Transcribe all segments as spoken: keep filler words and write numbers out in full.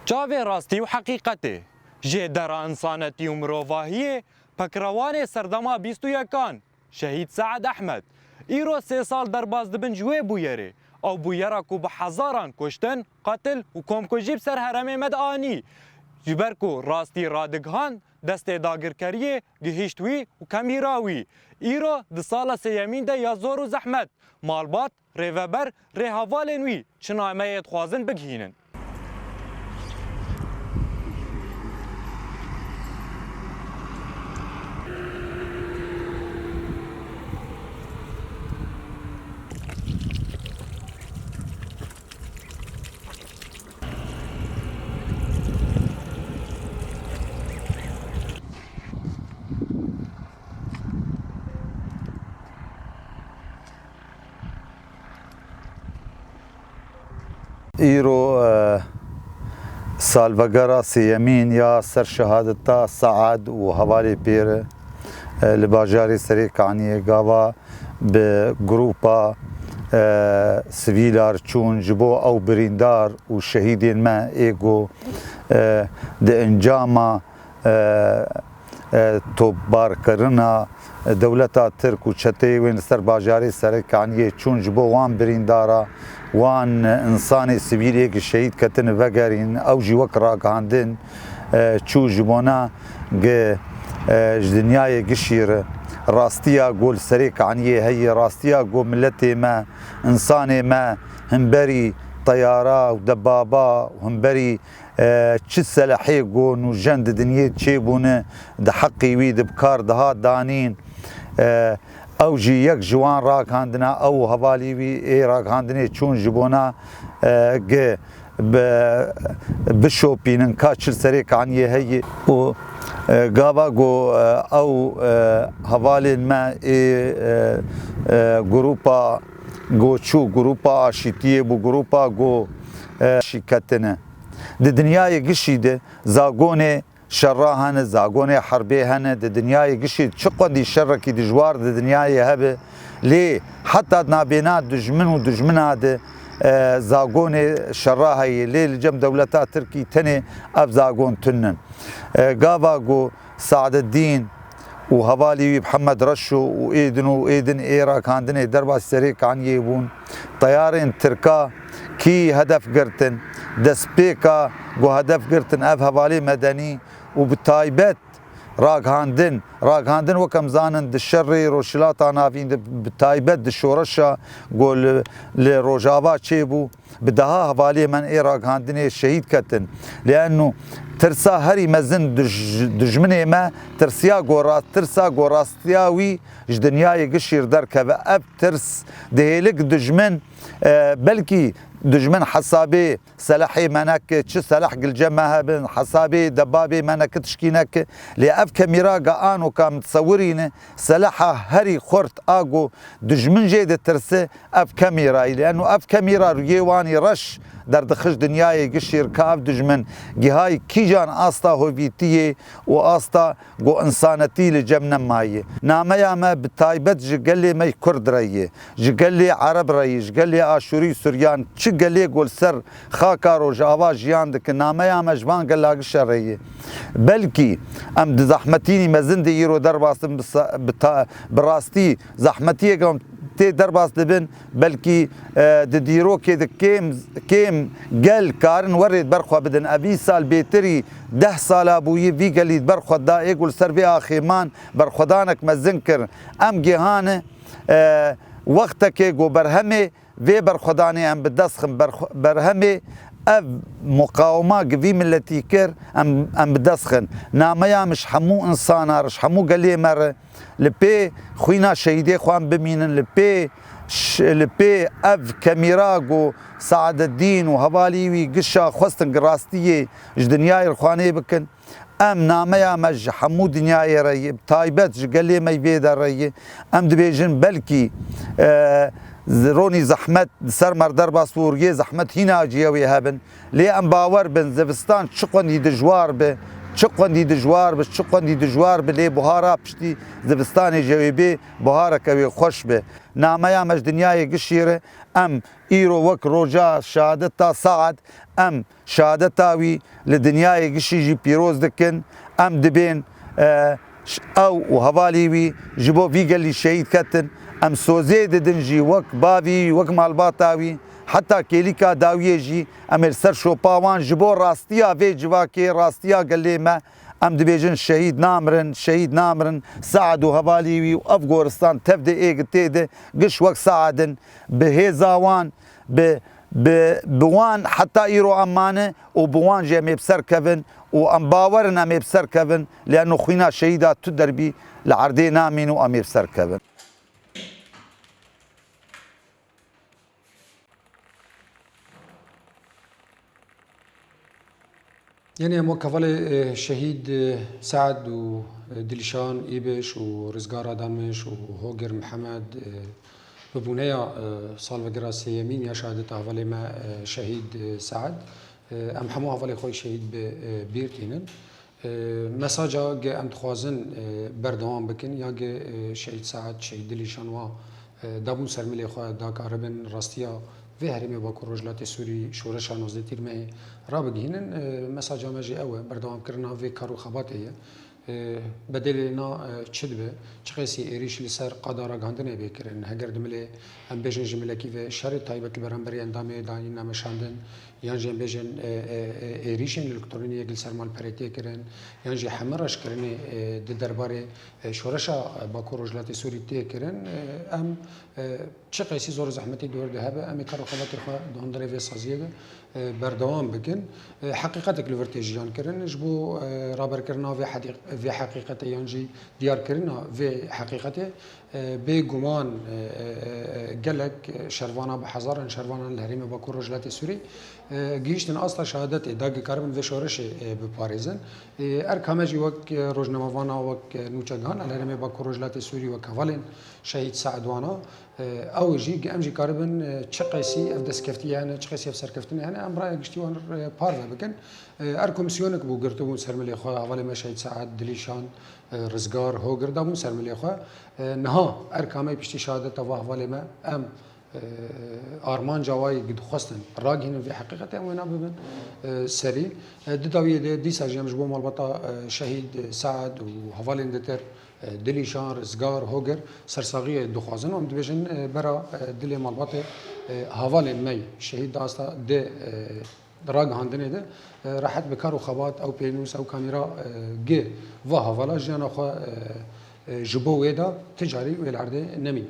Çavê rastî û heqîqetê. Jêdera însanetî û mirovahiyê, pekrewanê serdema bîst û yekan, Şehîd Sead Ehmed, îro sê sal derbas dibin ji wê bûyerê. Ew bûyera ku bi hezaran kuştin, qetil û komkujî bi ser herêmê me de anî. Ji ber ku rastî radigihand, destê dagirkeriyê gihîşt wî û kemîra wî. Îro di sala sêyemîn de ya zor û zehmet, malbat, rêveber, rêhevalên wî çi nameyê dixwazin bigihînin. Îro, e, salvegera sêyemîn ya ser şehadeta Saad û hevalê pê re, e, li bajarê Serê Kaniyê gava bi grupa, e, sivîlar çûn ji bo ew birîndar û şehîdên me ê ku, e, di encama, e, e, topbarkirina dewleta Tirk û çeteyê wên li ser bajarê Serê Kaniyê çûn ji bo wan birîndara, wan, e, însanê sivîl ê ki şehîd ketine vegerîn, ew jî wek ragihandin, e, çû ji bona gi, e, ji dinyayê gişî re rastiya ku li Serê Kaniyê heye, rastiya ku miletê me, însanê me himberî teyara û debaba û himberî, e, çi selehê ku nûjen di dinyê çêbûne, di heqî wî di bi kar dihat danîn. E, ew jî yek ji wan ragihandina, ew û hevalî wî ê ragihandinê çûn ji bona, e, gi bi, bişopînin ka çi li Serê Kaniyê heye û, e, gava ku, e, ew, e, hevalên me ê, e, e, grupa ku çû, grupa aşîtiyê bû, grupa ku, e, şîketine. Di dinyayê gişî de zagonê şerra hene, zagonê herbê hene, di dinyayê gişî çi qwendî şerrekî dijwar di dinyayê hebe, lê heta di nabêna dijmin û dijmina de, e, zagonê şerra heye, lê li cem dewleta Tirkî tenê ev zagon tune. E, gava ku Saededdîn û hevalê wî Mihemed Reşo û ê din û ê din ê ragihandinê derbasî Serê Kaniyê bûn. Teyarên Tirka kî hedef girtin, destpêka ku hedef girtin ev hevalê medenî û bi taybet ragihandin, ragihandin wek em zanin di şerê Rojhilata Navîn de, bi taybet di şoreşa ku li, li Rojava çêbû, bi deha hevalê me ê ragihandinê şehîd ketin. Lê eno tirsa herî mezin duj-, dijminê me tirsiya ku ra-, tirsa ku rastiya wî ji dinyayê gişî re derkeve. Ev tirs dihêlik dijmin, e, belkî dijmin hesabê selehê me neke, çi seleh gilce me hebin, hesabê debabê me neke, tişkî neke. Lê ev kemîra ga anoka min disewirîne, seleha herî xurt a ku dijmin jê ditirse, ev kemîra yî. Lê eno ev kemîra rûyê wanî reş derdixist dinyayê gişî re ka ev dijmin gihayî kîjan asta hovîtiyê û asta ku însanetî li cem nemaye. Nameya me bi taybet ji gelê me yê Kurd re ye, ji gelê Ereb re ye, ji gelê Aşûrî Suryan, çi gelê ku li ser xaka Rojava jiyan dikin, nameya me ji van gela gişe re ye. Belkî em di zehmetînî mezin de îro derbas dibin, bi sa-, bi ta-, bi rastî zehmetiyeke em tê derbas dibin, belkî, e, di dîrokê de kêm, kêm gel karin werê di ber xwe bidin. Ev îsal bêtirî deh sala bûyî vî gelî di ber xwe da, ê ku li ser vê axê man berxwedanek mezin kir. Em gihane, e, wextekê ku berhemê vê berxwedanê em bi dest xin, berxwe-, berhemê ev muqawema gi vî miletî kir, em, em bi dest xin. Nameya min ji hemû însana re, ji hemû gelê me re, li pê xwîna şehîdê xwe em bimînin, li pê ş-, li pê ev kemîra ku Saededdîn û hevalî wî gişa xwestin gi rastiyê ji dinyayê re xwanê bikin. Em nameya me ji hemû dinyayê re ye, bi taybet ji gelê me yê vê de re ye. Em dibêjin belkî, e, ronî zehmet li ser me re derbas bû, rûyê zehmet hîna jî ye wê hebin. Lê em bawer bin, zivistan çi qwendî dijwar be, Çi qwendî dijwar bi, çi qwendî dijwar bi, lê buhara piştî zivistanê jî wê bê, buhareke wê xweş bi. Nameya me ji dinyayê gişî re, em îro wek roja şehadeta Saad, em şehadeta wî li dinyayê gişî jî pîroz dikin. Em dibên, e, ş-, ew û hevalî wî ji bo vî gelî şehîd ketin. Em sozê didin jî wek bavî wî, wek malbata wî, heta kêlîka dawiyê jî em ê li ser şopa wan ji bo rastiya vê civakê, rastiya gelê me, em dibêjin şehîd namirin, şehîd namirin. Saad û hevalî wî û ev goristan tev de ê gi tê de giş wek Saad in. Bi hêza wan, bi, bi, bi wan heta îro em mane û bi wan jî em ê bi ser kevin û em bawer in em ê bi ser kevin. Lê eno xwîna şehîda tu derbî li erdê namîn û em ê bi ser kevin. Yanî em wek hevalê, e, şehîd, e, Saad û, e, Dilîşan Îbiş û Rizgar Adanmiş û Hogir Mihemed, e, bi bûneya, e, salvegera sêyemîn ya şehadeta hevalê me, e, şehîd, e, Saad, e, em hemû hevalê xwe şehîd bi, e, bîr tînin. E, mesaja ge em dixwazin, e, berdewam bikin ya ge, e, şehîd Saad, şehîd Dilîşan wa, e, dabûn ser milê xwe, dakaribin rastiya vê herêmê Bakur Rojhilatê Sûrî, şoreşa nozdeh Tîrmehê rabigihînin. E, mesaja me jî ew e, berdewamkirina vê kar û xebatê ye. E, bedelê na, e, çi dibe? Çiqasî êrîş li ser qada ragihandinê bê kirin? Heger di milê, em bêjin ji milekî ve şerê taybet li beramberî endamê dayîn nemeşandin, yan jî em bêjin, e, e, e, êrîşên elektronî yek li ser malperê tê kirin, yan jî hemû reşkirinê, e, di derbarê, e, şoreşa, e, Bakur Rojhilatê Sûrî tê kirin, e, em, e, çi qeysî zor û zehmetî di wir de hebe, em ê kar û xebatê xwe di hundirê vê saziyê de, e, berdewam bikin. E, heqîqetek li vir tê jiyan kirin. Ji bo, e, raberkirina vê hedî-, vê heqîqetê yan jî diyarkirina vê heqîqetê, e, bê guman, e, e, e, e, gelek, e, şervana bi hezaran şervanan li herêmê Bakur Rojhilatê Sûrî, e, gihîştin asta şehadetê, dagî karibin vê şoreşê, e, biparêzin. E, erka me jî wek, e, rojnamevana, wek, e, nûçegihan li herêmê Bakur Rojhilatê Sûrî, wek hevalên şehîd Saad wana, e, ew jî, em jî karibin, e, çi qeysî ev destkeftiyê hene, çi qeysî ev serkeftinê hene, em raya giştî wan, e, parve bikin. E, er komîsyonek bû girtibûn ser milê xwe, hevalê me şehîd Saad, Dilîşan, e, Rizgar, Hogir dabûn ser milê xwe. E, niha erka me piştî şehadeta va hevalê me, em, e, armanca wa yê dixwestin ragihînin vê heqîqetê, em wêna bibin, e, serî. E, di dawiyê de dîsa jî em ji bo malbata, e, şehîd, e, Saad û hevalên ditir, e, Dilîşan, Rizgar, Hogir, sersaxiyê dixwazin û em dibêjin, e, bera, e, dilê malbatê, e, hevalên me yê şehîd di asta dê, e, ragihandinê de, e, rehet bi kar û xebat ew pênûs, ew kamîra, e, gi va hevala jiyana xwe, e, e, ji bo wê da ti carî wê li erdê nemîne.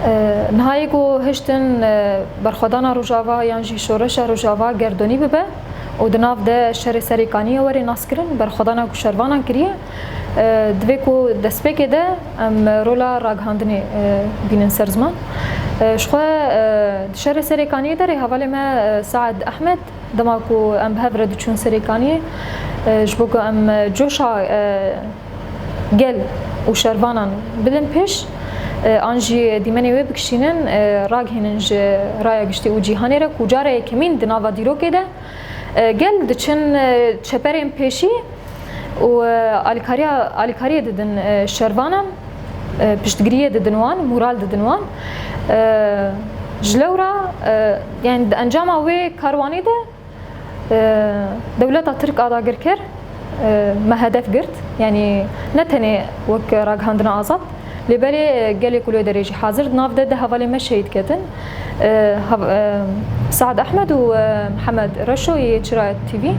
E, niha yê ku hiştin, e, berxwedana Rojava yan jî şoreşa Rojava gerdonî bibe û di nav de şerê Serêkaniyê were naskirin, berxwedana ku şervanan kiriye, e, divê ku destpêkê de em rola ragihandinê, e, bînin ser ziman. E, ji xwe, e, di şerê Serêkaniyê de rêhevalê me, e, Saad Ehmed, dema ku em bi hev re diçûn Serêkaniyê, e, ji bo ku em, e, coşa, e, gel û şervanan bidin pêş, e, an jî dîmenê wê bikişînin, e, ragihînin ji raya giştî û cîhanê re ku cara yekemîn di nava dîrokê de, e, gel diçin, e, çeperên pêşî û, e, alîkariya, alîkariyê didin, e, şervanan, e, piştgiriyê didin wan, moral didin wan. E, ji lewra, e, yani di encama wê karwanê de, e, dewleta Tirk a dagirker, e, me hedef girt. Yanî ne tenê wek ragihandina azad, lê belê, e, gelê ku li wê derê jî hazir, di nav de deh hevalên me şehîd ketin. E, hev-, e, Saad Ehmed û, e, Mihemed Reşo yê Çirayet T V.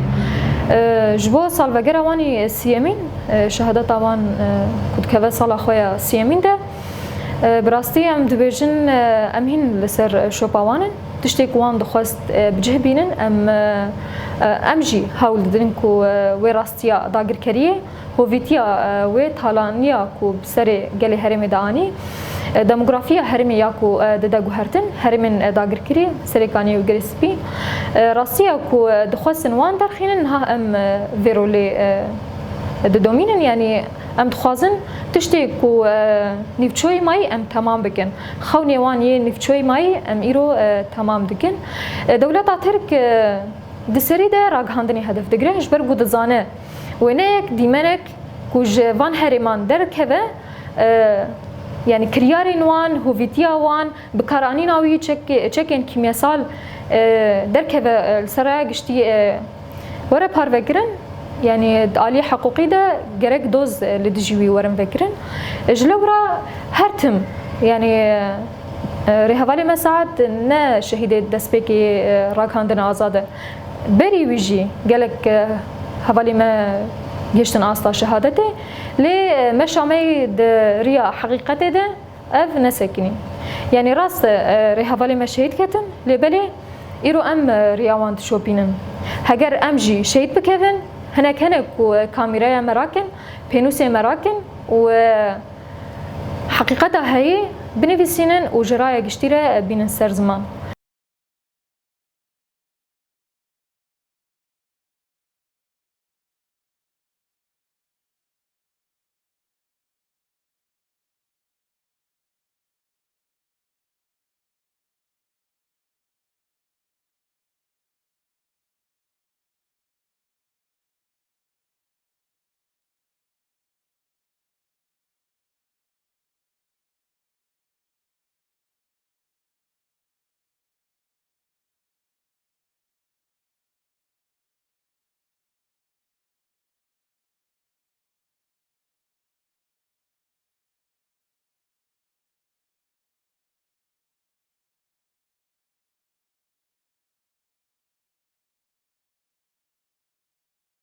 E, ji bo salvegera wan î siyemîn, e, şehadeta wan, e, ku dikeve sala xwe ya siyemîn de, e, bi rastî em dibêjin, e, em hîn li ser şopa wan in. Tiştê ku wan dixwest, e, bi cih bînin, em, e, e, em jî hewl didin ku, e, wê rastiya dagirkeriyê, hovîtiya, e, wê talaniya ku bi serê gelê herêmê de anî, Demografiya herêmê ya ku, e, dide guhertin, herêmên, e, dagirkirî, Serêkaniyê û Girê Spî, e, rastiya ku, e, dixwestin wan derxînin, niha em, e, vê rolê, e, didomînin. Yanî em dixwazin tiştê ku, e, nîvçoyê mayî em temam bikin. Xewnê wan yê nîvçoyê mayî em îro, e, temam dikin. E, dewleta Tirk, e, di serî de ragihandinê hedef digire, ji ber ku dizane wêneyek, dîmenek ku ji van herêman derkeve, e, yanî kiryarên wan, hovîtiya wan, bikaranîna wî çek-, çekên kîmyesal, e, derkeve, e, li ser raya giştî, e, were parvekirin, yanî di aliyê hiqûqî de gerek doz, e, li dijî wî werin vekirin. E, ji lewra her tim, yanî, e, rêhevalê me Saet ne şehîdê destpêkê, e, ragihandina azad e. Berî wî jî gelek, e, hevalê me gihiştin asta şehadetê, lê, e, meşa me yî di riya heqîqetê de ev nesekinî. Yanî rast e, e, rêhevalê me şehîd ketin, lê belê îro em, e, riya wan dişopînin. Heger em jî şehîd bikevin, hinek hene ku, e, kamîreya me rakin, pênûsê me rakin û, e, heqîqeta heyî binivîsînin û ji raya giştî re bînin ser ziman.